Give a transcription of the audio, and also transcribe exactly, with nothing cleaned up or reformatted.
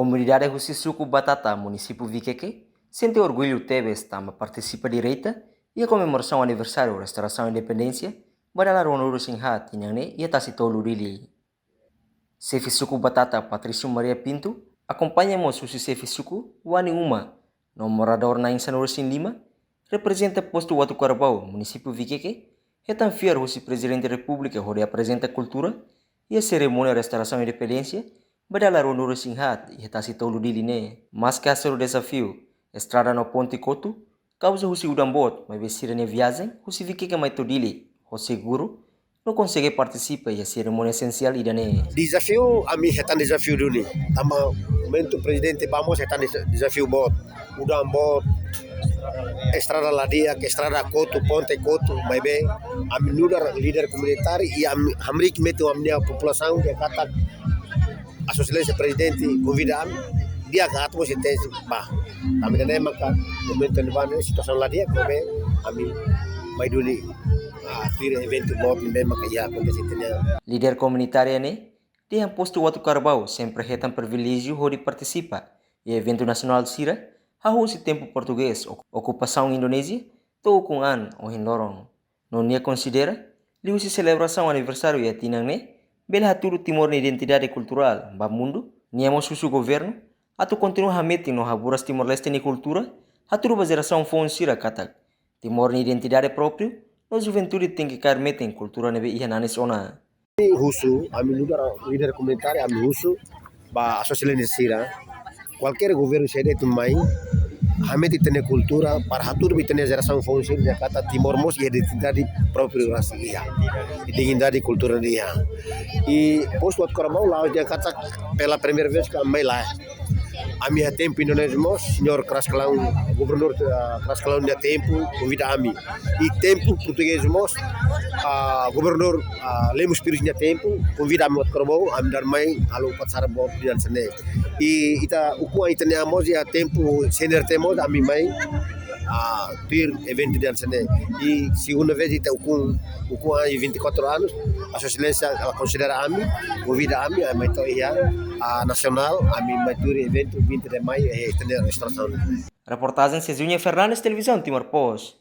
Komunidade husi suku Batata, munisípiu Viqueque, sente orgullu tebes tanba partisipa direta iha komemorasaun aniversáriu restaurasaun independénsia ba dala ruanulu-resin haat tinan ne'e iha Tasi Tolu, Dili. Xefe suku Batata, Patrício Maria Pinto, akompaña mós husi xefe suku Wani Uma, no moradór na'in sanulu-resin-lima, reprezenta postu Uatucarbau, munisípiu Viqueque, hetan fiar husi Prezidente Repúblika hodi aprezenta kultura iha serimónia restaurasaun independénsia ba dala ruanulu-resin haat iha Tasi Tolu, Dili ne'e. Maske hasoru dezafiu, estrada no ponte kotu, kauza husi udan boot, maibé sira-nia viajen husi Viqueque mai to'o Dili ho seguru, no konsege partisipa iha serimónia esensiál ida-ne'e. Dezafiu, ami hetan dezafiu duni. Tanba momentu prezidente ba mós hetan deza-, dezafiu boot. Udan boot, estrada la di'ak, estrada kotu, ponte kotu, maibé ami nu'udar líder komunitáriu, i ami hamriik metin ho ami-nia populasaun, dehan katak Sua Exelénsia Prezidente konvida ami, di'ak atu mós ita tenke bá. Tanba ida-ne'e maka momentu ne'ebá ne'e situasaun la di'ak, maibé ami mai duni, ah, tuir eventu boot ne'ebé maka iha akontese tiha ona. Líder komunitária ne'e dehan postu Uatucarbau sempre hetan priviléjiu hodi partisipa iha eventu nasionál sira, hahú husi tempu portugés, ok-, okupasaun Indonézia, to'o ukun an ohin loron. No nia konsidera, liuhusi selebrasaun aniversáriu iha tinan ne'e, bele hatudu Timor nia identidade kulturál ba mundu. Nia mós husu governu atu kontinua hametin no haburas Timor-Leste nia kultura, hatudu ba jerasaun foun sira katak Timor nia identidade própriu no juventude tenke kaer metin kultura ne'ebé iha nanis ona. Husu, ami nu'udar líder komunitáriu, ami husu ba Sua Exelénsia sira, kualkér governu saida atu mai, hametin ita-nia kultura, para hatudu ba ita-nia jerasaun foun sira dehan katak Timor mós iha identidade própriu rasik iha, dignidade kultura iha. I postu Uatucarbau la'ós dehan katak pela primeira vez ke mai la. Ami iha tempu Indonézia mós, señór Kras Kalaun, governadór, ah, Kras Kalaun nia tempu, konvida ami. I tempu portugés mós, ah, governadór, ah, Lemos Pires nia tempu, konvida ami Uatucarbau, ami dada mai, halo upacara boot ida hanesan ne'e. I ita ukun an ita-nia mós iha tempu C N R T mós, ami mai, ah, tuir eventu ida hanesan ne'e. I segunda vez ita ukun, ukun an vinte e quatro anos, Sua Exelénsia ela konsidera ami, konvida ami, ami mai to'o iha, ah, nasionál, ami mai tuir eventu vinte de maio, eh, ita-nia restaurasaun. Reportajen Cezinha Fernandes, Televizaun Timor Post.